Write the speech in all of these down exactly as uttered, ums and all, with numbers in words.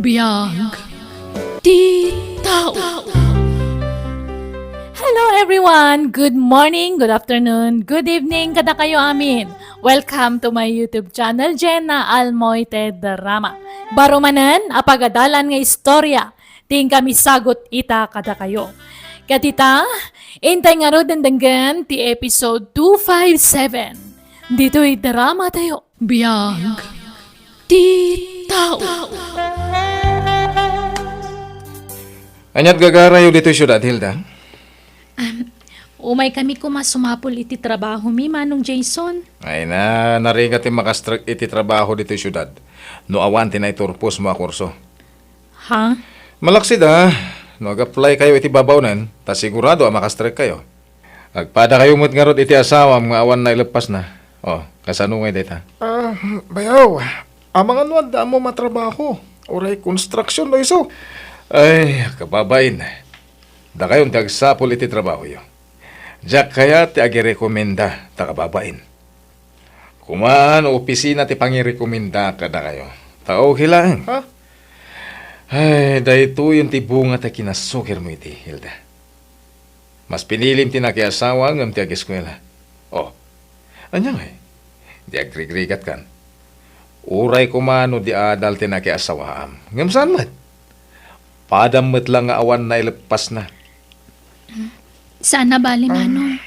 Biag ti tao. Hello everyone! Good morning, good afternoon, good evening kadakayo amin. Welcome to my YouTube channel, Jenna Almoite Drama. Baro manen a pagadalan nga istorya, ti inkami sagut ita kadakayo. Ket ita, intay ngaruden denggen ti episode two five seven. Ditoy drama tayo. Biag ti tao. Ania't gagarayo ditoy siudad, Hilda? Um, umay kami koma sumapul iti trabaho mi, Manong Jason. Ay na, narigat ti makastrek iti trabaho ditoy siudad no awan ti naiturpos mo a kurso. Ha? Malaksid a, no ag-apply kayo iti babaonen, ta sigurado a makastrek kayo. Agpada kayo met ngarud iti asawam nga awan naileppasna. O, kasano ngay dayta? Ah, bayaw, amangan no adda ammo matrabaho, uray konstruksyon no isu. Ay, kababain, dakayon ti agsapul iti trabahoyo. Diak kayat ti agirekomenda ta kababain. Koma no opisina ti pangirekomenda kadakayo. Ta okay laeng. Ha? Ay, daytoyen ti bunga ta kinasukirmo iti, Hilda. Mas pinilim ti nakiasawa ngem ti ageskuela. O, ania ngay? Di agrigrigatkan. Uray koma no di adal ti nakiasawaam. Ngem saan met? Padam met la nga awan naileppasna. Saan a bali, Manong.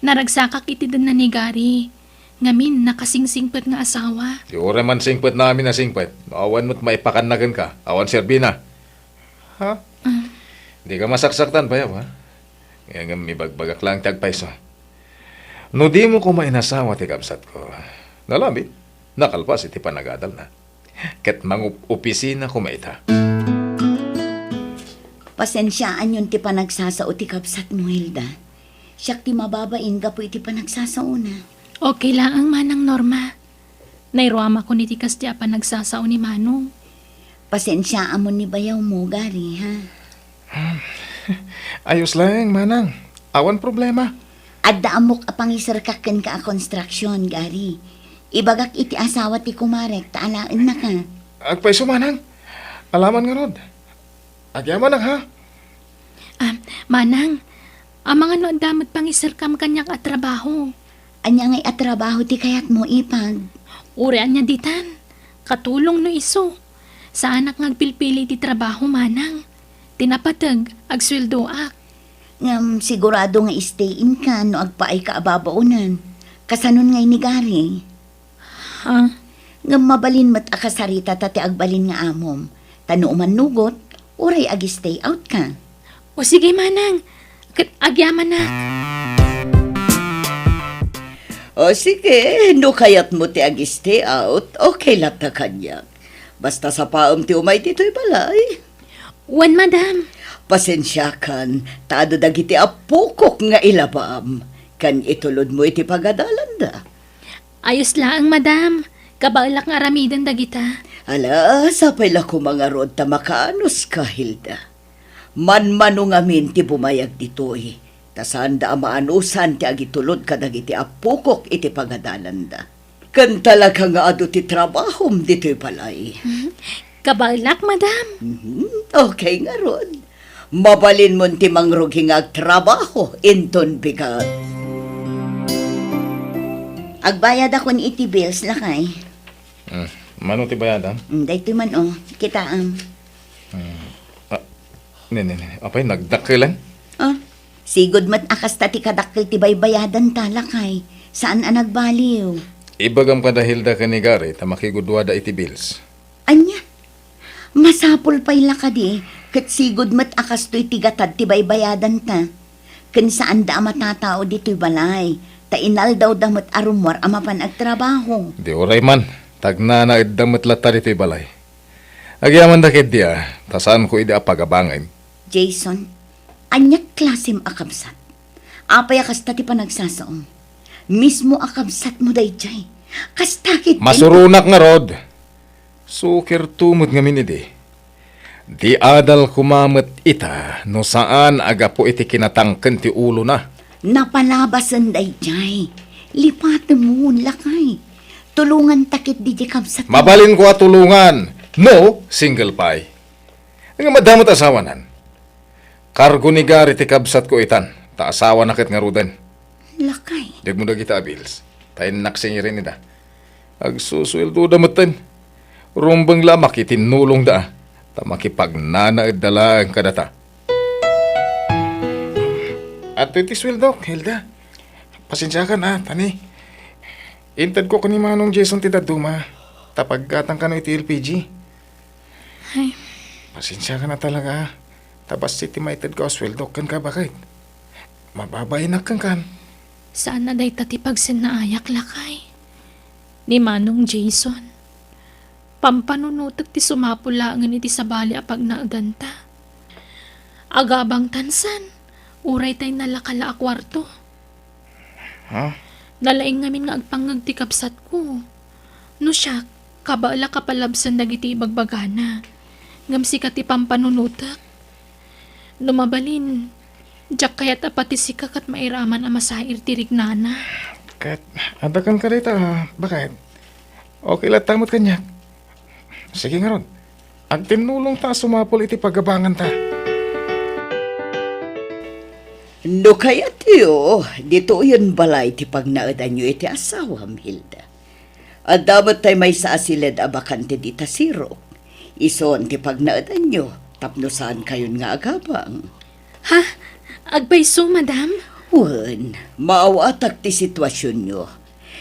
Naragsakak iti denna ni Gary. Ngamin, nakasingsingpet nga asawa. Di uray man singpet na amin a singpet. No awan met maipakanna kenka, awan serbina. Ha? Di ka masaksaktan, bayaw, ha? Ngem ibagbagak laeng ti agpayso. No dimo koma inasawa ti kabsatko, nalabit, nakalpas iti panagadalna. Ket mangup-opisina koma ita. Pasensiaanyon ti panagsasao ti kabsatmo, Hilda. Siak ti mababain gapu iti panagsasaona. Okay laeng, Manang Norma. Nairuamakon iti kasdi a panagsasao ni Manong. Pasensiaamon ni bayawmo, Gary, ha? Ayos laeng, Manang. Awan problema. Adda ammok a pangiserkak kenka a konstruksyon, Gary. Ibagak iti asawa ti kumarek ta alaennaka. Agpayso, Manang. Alaman ngarud. Agyamanak, ha? Ah, Manang, amangan no adda met pangiserkam kaniak a trabaho. Ania ngay a trabaho ti kayatmo, ipag? Uray ania ditan. Katulong no isu. Saanak nga agpilpili ti trabaho, Manang. Ti napateg, agsueldoak. Ngem sigurado nga stay-inka no agpaayka a babaonen. Kasanon ngay ni Gary? Ha? Ngem mabalin met a kasaritata ti agbalin nga amom. Ta no umannugot, uray ag-stay out ka. O sige, Manang. Ket agyamanak. O sige, no kayatmo ti ag-stay out, okay latta kaniak. Basta sapaem ti umay ditoy balay. Wen, madam. Pasensiakan, ta adu dagiti appokok nga ilabam, ken itulodmo iti pagadalanda. Ayos laeng, madam. Kabaelak nga aramiden dagita. Ala, sapay la koma ngarud ta makaanuska, Hilda. Manmano ngamin ti bumayag ditoy, ta saanda a maanusan ti agitulod kadagiti appokok iti pagadalanda. Ken talaga nga adu ti trabahom ditoy balay. Mhm. Kabaelak, madam. Mhm. Okay ngarud. Mabalinmon ti mangrugi nga agtrabaho inton bigat. Agbayadakon iti bills, lakay. Mm. Mano ti bayadam? Mm, daytoy man, oh. Kitaem. Mm. Ah, ne, ne, ne. Apay, nagdakkelan? Oh, sigud met a kasta ti kadakkel ti baybayadanta, lakay. Saan a nagbaliw? Ibagam kada Hilda ken ni Gary ta makiguduada iti bills. Ania? Masapul pay la kadi, ket sigud met a kastoy ti gatad ti baybayadanta. Ken saanda a matatao ditoy balay, ta inaldawda met a rummuar a mapan agtrabaho. Di uray man, tagnanaedda met latta ditoy balay. Agyamanda ketdi a, ta saanko idi a pagabangen. Jason, ania klasem a kabsat? Apay a kasta ti panagsasaom? Mismo a kabsatmo daydiay. Kasta ketdi. Masuronak ngarud. Sukirto met ngamin idi. Di adal koma met ita no saan a gapu iti kinatangken ti ulona. Napalabasen daydiay. Lipatemon, lakay. Tulonganta ketdi diay kabsat. Mabalinko a tulongan. No, single pay. Nga madamot asawanan. Kargo ni Gary ti kabsatko itan, ta asawana ket ngaruden. Lakay. Dagmo dagita a bills. Ta innak singirin ida. Agsusueldoda metten. Rumbeng la makitinnulongda, ta makipagnanaedda laeng kadata. Adtoy ti sueldok, Hilda. Pasensiakan, a, tani. Intedko ken ni Manong Jason ti dadduma, ta paggatang kano iti L P G. Ay. Pasensiakan a talaga, a. Ta bassit ti maitedko a sueldok kenka, baket. Mababainak kenkan. Saan a dayta ti pagsinnaayak, lakay. Ni Manong Jason. Pampanunotek ti sumapul laengen iti sabali a pagnaedanta. Agabangtan san, uray tay nalaka la a kuarto. Ha? Nalaing ngamin nga agpangngeg ti kabsatko. No siak, kabaelak a palabsen dagiti ibagbagana. Ngem sika ti pampanunotek. No mabalin, diak kayat a pati sika ket mairaman a masair ti riknana. Ket, adda kenka dayta, a, baket? Okay latta met kaniak. Sige ngarud, agtinnulongta a sumapul iti pagabanganta. No kayatyo, ditoyen balay ti pagnaedanyo iti asawam, Hilda. Adda met tay maysa a siled a bakante dita sirok. Isuon ti pagnaedanyo tapno saankayon nga agabang. Ha? Agpayso, madam? Wen, maawatak ti situasionyo.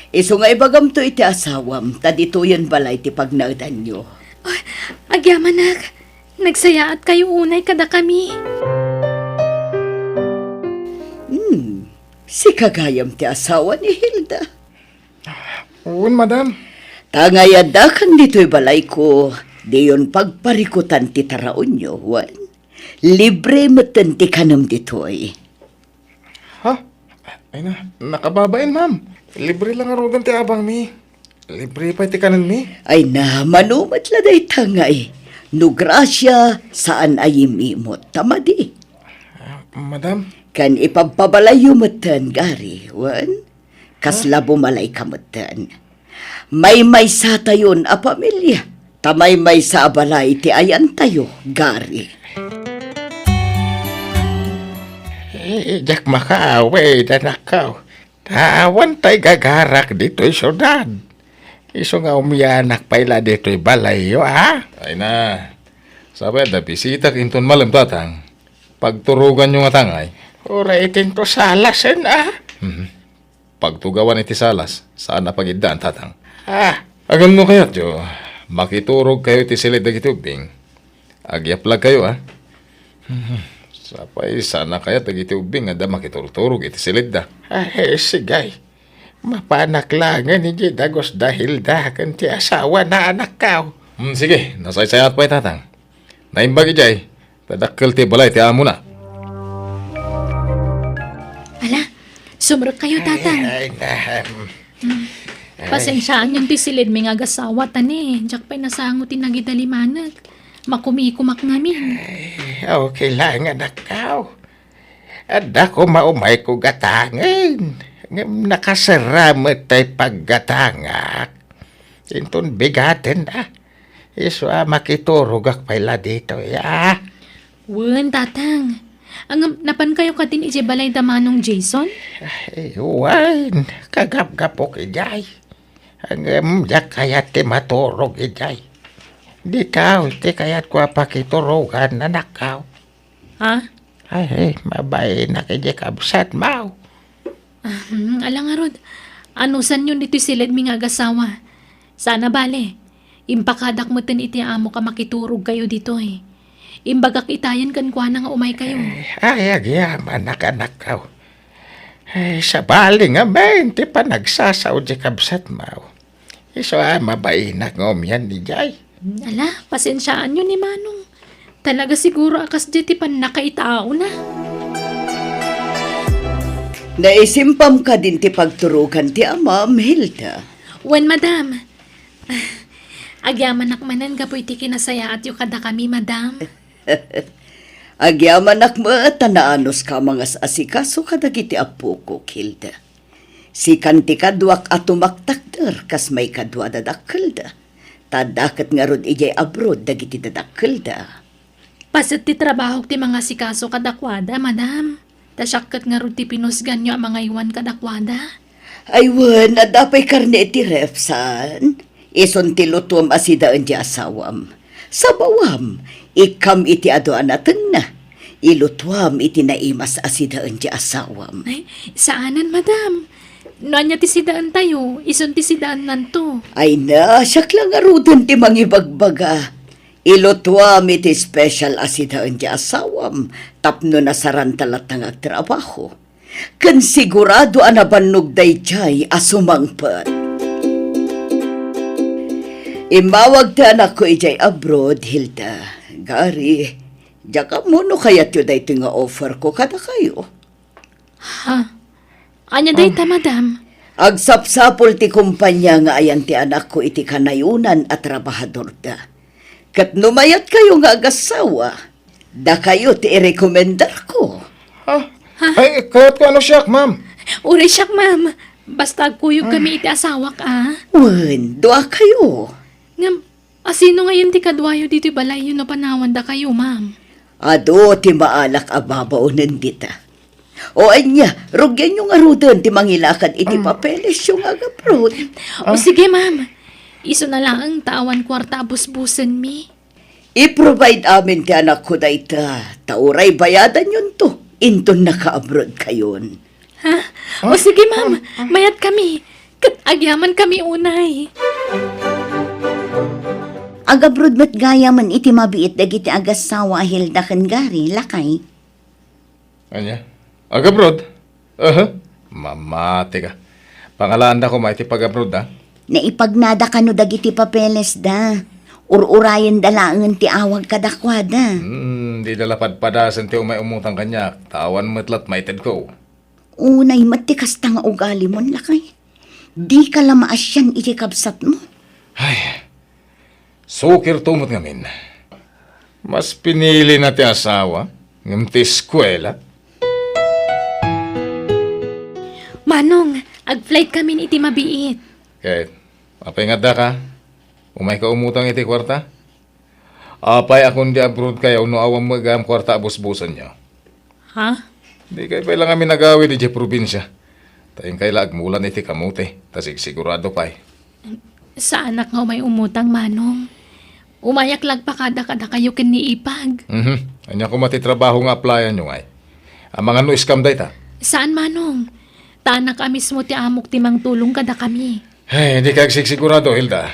Isu nga ibagamto iti asawam, ta ditoyen balay ti pagnaedanyo. Oh, agyamanak, nagsayaatkayo unay kadakami. Hmm, sika gayam ti asawa ni Hilda. Wen, madam. Ta nga ay addakan ditoy balayko, diyon pagparikutan ti taraonyo, wen? Libre metten ti kanem ditoy. Ha? Ay na, nakababain, ma'am. Libre la ngaruden ti abangmi. Libre pay ti kanenmi. Ay na, mano met la dayta ngay. No grasia, saan a yimimot. Ta madi. Ah, madam. Ken ipabpabalayyo metten, Gary, wen? Kasla bumalayka metten. Maymaysatayon a pamilia, ta maymaysa a balay ti ayantayo, Gary. Eh, diak makaawid, anakko. Ta awan tay gagarak ditoy siudad. Isu nga umianak pay la ditoy balayyo, a? Ay na. Sapay adda bisitak inton malem, tatang. Pagturoganyo nga tangay. Uray itinto salasen, a? Mhm. Pagtugawan iti salas, saan a pagiddaan, tatang. Ah. Ngem no kayatyo, makiturogkayo iti siled dagiti ubbing. Agyaplagkayo, a? Sapay, saan a kayat dagiti ubbing nga adda makiturturog iti siledda. Ay, sige. Mapanak laengen idiay dagus da Hilda ken ti asawana, anakko. Hmm, sige, nasaysayaat pay, tatang. Naimbag idiay, ta dakkel ti balay ti amona. Ala, sumrekkayo, tatang. Ay, ay, na, Hmm. Ay. Pasensiaanyon ti siledmi nga agasawa, ta ni, diak pay nasango ti nagidalimanek. Makumikomak ngamin. Ay, okay lang, anakko. Adda koma umayko gatangen. Ngem nakasera met tay paggatangak. Inton bigaten, a. Isu a makiturogak pay la ditoy, a. Wen, tatang. Ngem, napankayo kadin idiay balay da Manong Jason? Ay, wen, kagapgapok idiay. Ngem, diak kayat ti maturog idiay. Dika ti kayatko a pakiturogan, anakko. Ha? Ay, ay, mabainak idiay kabsatmo. Ah, hmm, ala ngarud. Anusanyon ditoy siledmi nga agasawa. Saan a bale, impakadak metten iti amok a makiturogkayo ditoy. Imbagak itayen kenkuana nga umaykayo. Ay, ay, agyamanak, anakko. Ay, sabali ngamin ti panagsasao di kabsatmo. Isu a mabainak nga umian idiay. Ala, pasensiaanyo ni Manong. Talaga siguro a kasdiay ti pannakaitaona. Naisimpam kadin ti pagturogan ti amam, Hilda? Wen, madam. Agyamanak manen gapu iti kinasayaatyo kadakami, madam. Agyamanak met ta naanuska a mangas-asikaso kadagiti appokok, Hilda. Sikan ti kaduak a tumaktakder kas maikadua da dakkelda. Ta adda ket ngarud idiay abroad dagiti dadakkelda. Paset ti trabahok ti mangasikaso kadakuada, madam. Ta siak ket ngarud ti pinusganyo a mangaywan kadakuada? Ay wen, adda pay karne iti ref, saan? Isun ti lutuam a sidaen ti asawam. Sabawam, ikkam iti adu a natengna. Ilutuam iti naimas a sidaen ti asawam. Ay, saanen, madam. No ania ti sidaentayo, isun ti sidaennanto. Ay na, siak la ngaruden ti mangibagbaga. Ilutuam iti special a sidaen ti asawam tapno nasaranta latta nga agtrabaho. Ken sigurado a nabannog daydiay a sumangpet. Immawag ti anakko idiay abroad, Hilda. Gary, diak ammo no kayatyo daytoy nga offer ko kadakayo. Ha? Ania dayta, madam? Agsapsapul ti kumpania nga ayan ti anakko iti kanayonan a trabahadorda. Ket no mayatkayo nga agassawa, dakayo ti irekomendarko. Ha? Ha? Ay, kayatko a no siak, ma'am. Uray siak, ma'am. Basta agkuyog kami iti asawak, a. Wen, duakayo. Ngem, asino ngayen ti kaduayo ditoy balayyo no panawandakayo, ma'am? Adu ti maalak a babaonen dita. O ania, rugianyo ngaruden ti mangilakad iti papelesyo nga agabroad. O sige, ma'am. Isuna laeng ta awan kuarta a busbusenmi. I-provide amin ti anakko dayta, ta uray bayadanyonto inton nakaabroadkayon. Ha? O sige, ma'am. Mayatkami. Ket agyamankami unay. Agabroad met gayamen iti mabiit dagiti agassawa a Hilda ken Gary, lakay. Ania? Agabroad? Aha. Mamatika. Pangalaanda koma iti pag-abroad, a? Naipagnada kano dagiti papelesda. Ur-urayenda laengen ti awag kadakuada. Hmm, dida la padpadasen ti umay umutang kaniak, ta awan met lat maitedko. Unay met ti kasta nga ugalimon, lakay. Dika la maasian iti kabsatmo. Ay, sukirto met ngamin. Mas pinilina ti asawa ngem ti eskuela. Manong, ag-flight kamin iti mabiit. Ket, apay nga addaka? Umayka umutang iti kuarta? Apay a kundi abroad kayo no awan met gayam kuarta a busbusenyo? Ha? Dikay pay la ngamin agawid idiay probinsia. Ta inkay la agmulan iti kamote, ta sigsigurado pay. Saanak nga umay umutang, Manong. Umayak la agpakada kadakayo ken ni Ipag. Mhm. Ania koma ti trabaho nga applyanyo ngay? Amangan no scam dayta? Saan, Manong. Ta anak a mismo ti amok ti mangtulong kadakami. Ay, dika agsigsigurado, Hilda.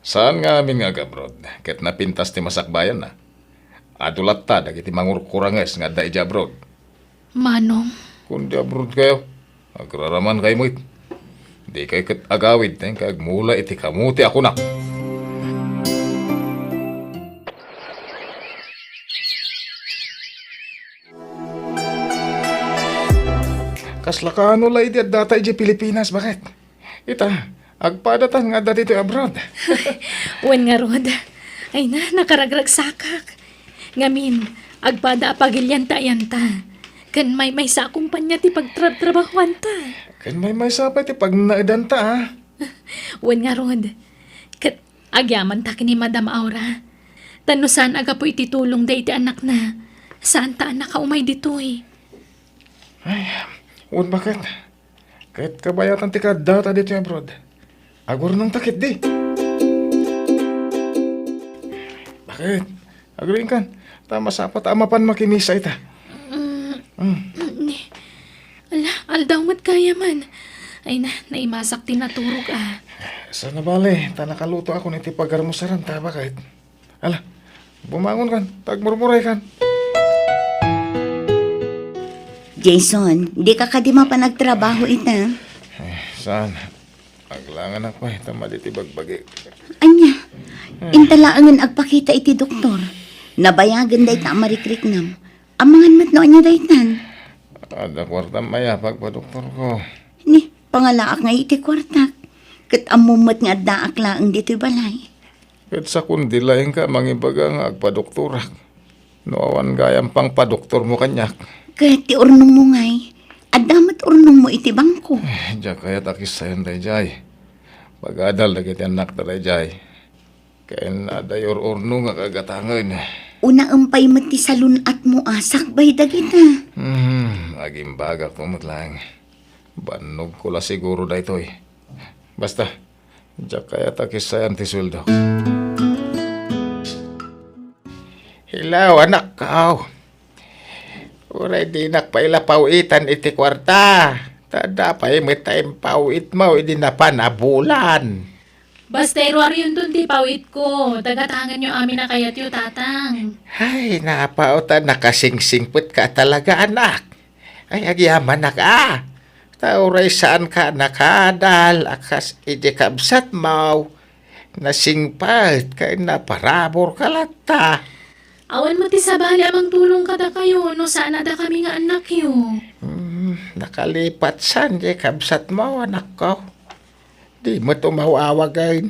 Saan nga amin nga ag-abroad, ket napintas ti masakbayanna. Adu latta dagiti mangurkuranges nga adda idiay abroad. Manong. Kundi abroad kayo, agraraman kayo met. Dikay ket agawid, ta inkay agmula iti kamote a kunak. Kasla kaano la idi addata idiay Pilipinas, baket? Ita, agpadatan nga adda ditoy abroad. Wen ngarud. Ay na, nakaragragsakak. Ngamin, agpada a pagilian ta ayanta. Ken maymaysa a kumpanya ti pagtrabtrabahuanta. Ken maymaysa pay ti pagnaedanta, a. Wen ngarud. Ket agyamanta ken ni Madam Aura. Ta no saan a gapu iti tulongda iti anakna, saanta a nakaumay ditoy. Ay, wen baket. Ket kabayatan ti kaaddata ditoy abroad. Agurnongta ketdi. Baket? Agriingkan. Ta masapata a mapan makimisa ita. Mm, Mm. Ni, ala, aldaw met gayamen. Ay na, naimasak ti naturog, a. Saan a bale, ta nakalutoakon iti pagarmusaranta, baket. Ala, bumangonkan, ta agmurmuraykan. Jason, dika kadi mapan agtrabaho ita? Eh, saan? Aglanganak pay, ta madi ti bagbagi. Ania, inta laengen agpakita iti doktor. Nabayagen dayta a marikriknam. Amangan met no ania daytan. Adda kuartam aya pagpadoktorko. Ni, pangalaak ngay iti kuartak. Ket ammom met nga addaak laeng ditoy balay. Ket sakundi laeng ka mangibaga nga agpadoktorak, no awan gayam pangpadoktormo kaniak. Ket ti urnongmo ngay, adda met urnongmo iti bangko. Eh, diak kayat a kissaen daydiay. Pagadal dagiti annakta daydiay. Ken adda ur-urno nga kagatangen. Unaem pay met ti salun-atmo a sakbay dagita. Hmm, agimbagakto met laeng. Bannogko la siguro daytoy. Basta, diak kayat a kissayan ti sueldok. Hello, anakko. Uray dinak pay la paw-itan iti kuarta. Ta adda pay met ta impaw-itmo idi napan a bulan. Basta iruarionton ti paw-itko, ta gatangenyo amin a kayatyo, Tatang. Ay, napaw ta nakasingsingpetka talaga, anak. Ay, agyamanak a. Ta uray saanka a nakadal a kas idi kabsatmo, nasingpet ken naparaburka latta. Awan met ti sabali a mangtulong kadakayo no saan a dakami nga annakyo. Hmm, nakalipat san diay kabsatmo, anakko. Di met umaw-awagen.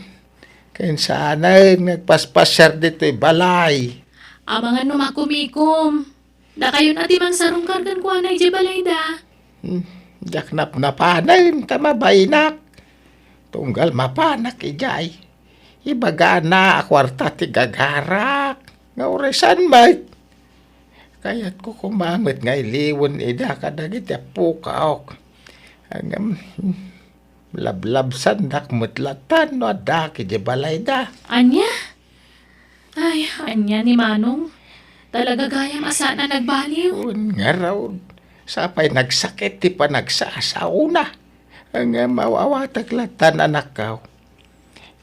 Ken saanen nga agpaspasiar ditoy balay. Amangan no makumikom. Dakayon a ti mangsarungkar kenkuana idiay balayda. Hmm, diak napnapanen ta mabainak. Tunggal mapanak idiay, ibagana a kuarta ti gagarak nga uray saan met. Kayatko koma met nga iliwen ida kadagiti appokok. Ngem, lablabsandak met latta no addaak idiay balayda. Ania? Ay, ania ni Manong? Talaga gayam a saan a nagbaliw. Wen ngarud, sapay nagsakit ti panagsasaona. Ngem aw-awatek lattan, anakko.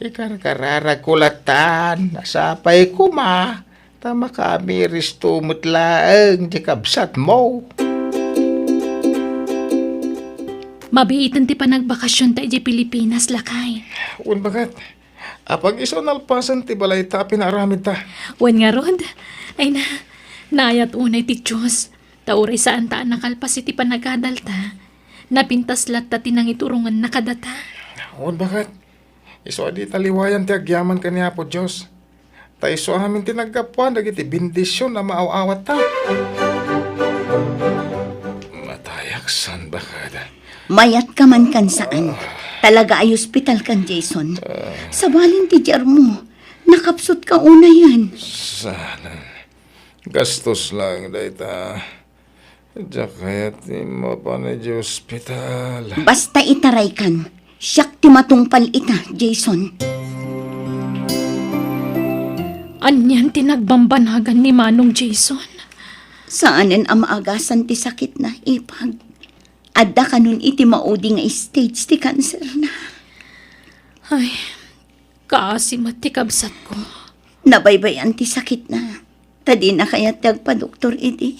Ikarkararagko lattan, sapay koma, ta makaamiristo met laeng ti kabsatmo. Mabiiten ti panagbakasionta idiay Pilipinas, lakay. Wen, baket. Apag isu a nalpasen ti balayta a pinaaramidta. Wen ngarud, ay na, naayat unay ti Dios, ta uray saanta a nakalpas iti panagadalta, napintas latta ti nangiturongenna kadata. Wen, baket. Isu a dita liwayan ti agyaman ken ni Apo Dios. Ta isu amin ti naggapuan dagiti bendision a maaw-awatta. Matayak san, baket. Mayatka man kan saan. Talaga ay ospital kan, Jason. Sabalen ti diarmo. Nakapsutka unayen. Saan? Gastos laeng dayta. Diak kayat ti mapan idiay ospital. Basta itaraykan. Siak ti matungpal ita, Jason. Anian ti nagbambanagan ni Manong Jason? Saanen a maagasan ti sakitna, ipag. Adda kanon iti maudi nga stage ti kanserna. Ay, kaasi met ti kabsatko. Nabaybay-an ti sakitna, ta dina kayat ti agpadoktor idi.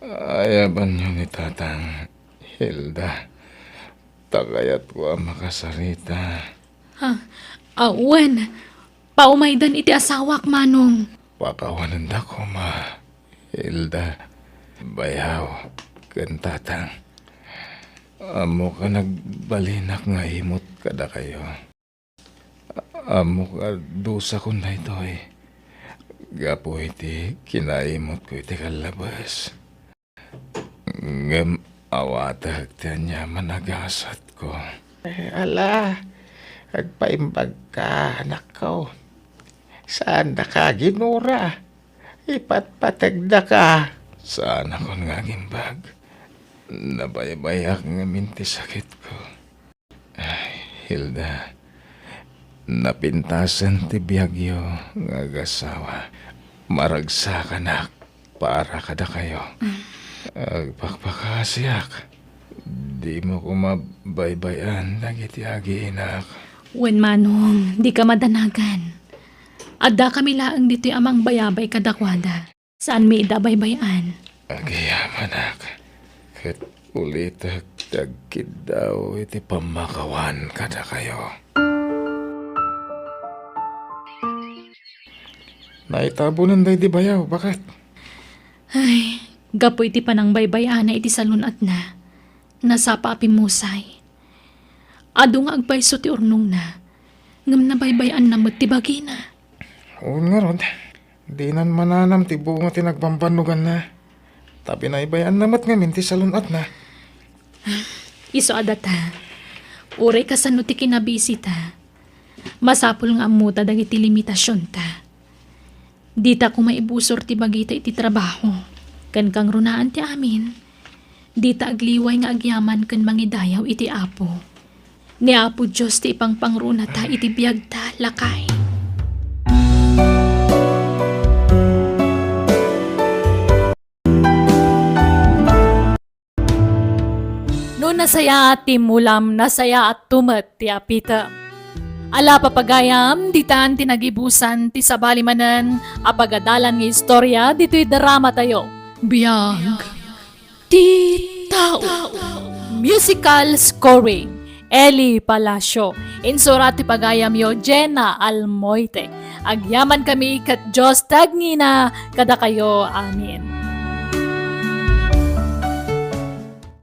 Ayabanyo ni Tatang, Hilda. Ta kayatko a makasarita. Ha? Awen, paumaydan iti asawak, Manong. Pakawanenda koma, Hilda, bayaw, ken Tatang. Ammok a nagbalinak nga imot kadakayo. Ammok a dusakon daytoy gapu iti kinaimutko iti kallabes. Ngem awatek ti aniaman a gasatko. Eh, ala, agpaimbagka, anakko. Saandaka ginura. Ipatpategdaka. Saanakon nga agimbag. Nabaybayak ngamin ti sakitko. Ay, Hilda, napintasen ti biagyo nga agasawa. Maragsakanak para kadakayo. Agpakpakasiak. Dimo koma baybay-an dagiti agiinak. Wen, Manong, dika madanagan. Addakami laeng ditoy a mangbayabay kadakuada. Saanmi ida baybay-an. Agyamanak, ket ulitek ti agkiddaw iti pammakawan kadakayo. Naitabonen daydi bayaw, baket? Ay, gapu iti panangbaybay-ana iti salun-atna, nasapa a pimmusay. Adu nga agpayso ti urnongna, ngem nabaybay-anna met ti bagina. Wen ngarud, dinan mananam ti bunga ti nagbambannoganna. Ta binaybay-anna met ngamin ti salun-atna. Isu a data, uray kasano ti kinabisita, Masapul nga ammota dagiti limitasionta. Dita koma ibusor ti bagita iti trabaho, ken kangrunaan ti amin, dita agliway nga agyaman ken mangidayaw iti Apo. Ni Apo Dios ti ipangpangrunata iti biagta, lakay. No nasayaat ti immulam, nasayaatto met ti apitem. Ala, papagayam, ditan ti nagibusan ti sabali manen a pagadalan nga istorya ditoy dramatayo. Biag ti tao. Musical scoring, Eli Palacio. Insurat ti pagayamyo, Jenna Almoite. Agyamankami ket Dios ti agngina kadakayo. Amen.